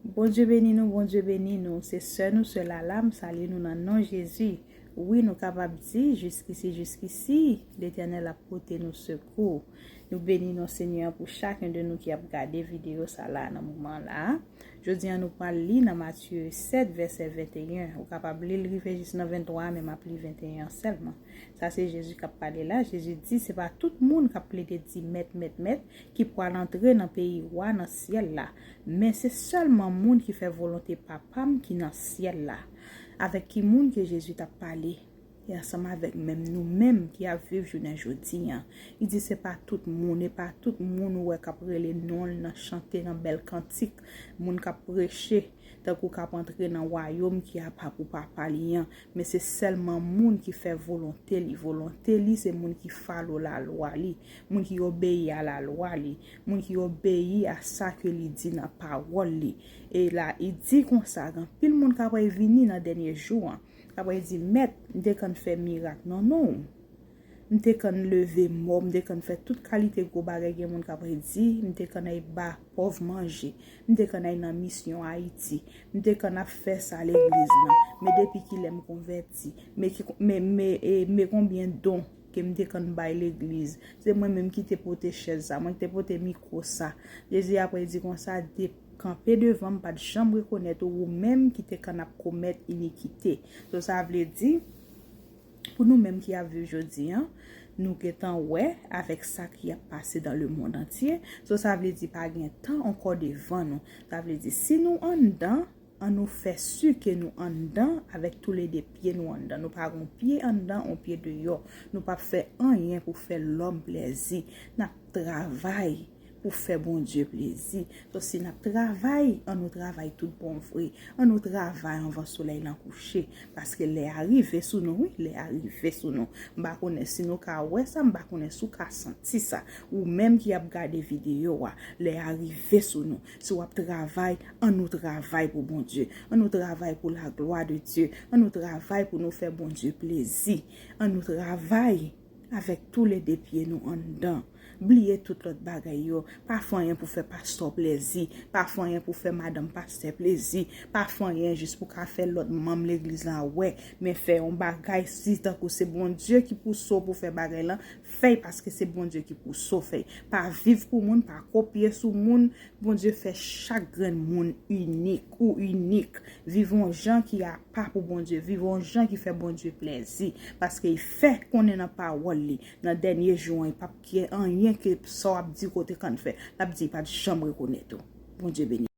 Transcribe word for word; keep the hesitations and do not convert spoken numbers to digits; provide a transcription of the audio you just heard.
Bondye beni nou, Bondye beni nou. Se sè nou, sè Lala, m salye nou nan non Jezi. Wi, nou kapab di, jiskisi, jiskisi, Letènèl ap pote nou sekou. Nou beni non Senyè an pou chak yon de nou ki ap gade videyo sa la nan moman la. Jodi an nou pral li nan Matye sèt, vèsè venteyen. Ou kapab li l rive jis nan ventwa, men m ap li venteyen an sèlman. Sa se Jezi k ap pale la. Jezi di, se pa tout moun k ap plede di, "Mèt, mèt, mèt," ki pral antre nan peyi wa nan syèl la, men se sèlman moun ki fè volonte Papa m ki nan syèl la. Avèk ki moun ke Jezi t ap pale? E ansanm avèk menm nou menm ki ap viv jounen jodi an. Li di se pa tout moun, e pa tout moun ou wè k ap rele non l nan chante, nan bèl kantik, moun k ap preche, tankou k ap antre nan wayòm ki apa pou Papa li an, men se sèlman moun ki fè volonte li. Volonte li se moun ki falo lalwa li, moun ki obeyi a lalwa li, moun ki obeyi a sa ke li di nan pawòl li. E la, li di konsa, gen anpil moun k ap vini nan dènye jou an, k ap di, "Mèt, m te konn fè mirak nan non w. M te konn leve mò, m te konn fè tout kalite gwo bagay." Gen moun k ap di, "M te konn al ba pòv manje, m te konn al nan misyon Ayiti, m te konn ap fè sa legliz lan, men depi kilè m konvèti, men ki, men, men, e, men konbyen don ke m te konn bay legliz, se mwen menm ki te pote chèz sa, mwen ki te pote mikwo sa." Jezi apre di konsa, de kanpe devan m, pa t janm rekonèt ou, ou menm ki te konn ap komèt inikite. So, sa vle di, pou nou menm ki ap viv jodi an, nou gentan wè avèk sa ki ap pase dans le monde entier. So, sa vle di pa gen tan ankò devan nou. Sa vle di, si nou anndan, an nou fè si ke nou anndan avèk toulede pye nou anndan. Nou pa gon pye anndan, on pye deyò. Nou p ap fè anyen pou fè lòm plèzi. N ap travay pou fè Bondye plezi. So, si n ap travay, an nou travay tout bon vre. An nou travay anvan solèy lan kouche. Paske lè a rive sou nou, wi, lè a rive sou nou. M pa konnen si nou ka wè sa, m pa konnen si w ka santi sa. Ou menm ki ap gade videyo a, lè a rive sou nou. Si w ap travay, an nou travay pou Bondye. An nou travay pou la gloire de Dieu. An nou travay pou nou fè Bondye plezi. An nou travay avèk toulede pye nou anndan. Bliye tout lòt bagay yo. Pa fè anyen pou fè pastè w plezi. Pa fè anyen pou fè madanm pastè plezi. Pa fè anyen jis pou ka fè lòt manm legliz la wè. Men fè yon bagay, si tankou se Bondye ki pouse w pou fè bagay lan, fè l paske se Bondye ki pouse w fè l. Pa viv pou moun, pa kopye sou moun. Bondye fè chak grenn moun inik. Ou inik. Viv yon jan ki apa pou Bondye. Viv yon jan ki fè Bondye plezi. Paske li fè konnen nan pawòl li, nan dènye jou an, li p ap gen anyen ke sa w ap di ke w te konn fè. L ap di li pa t janm rekonèt ou. Bondye beni.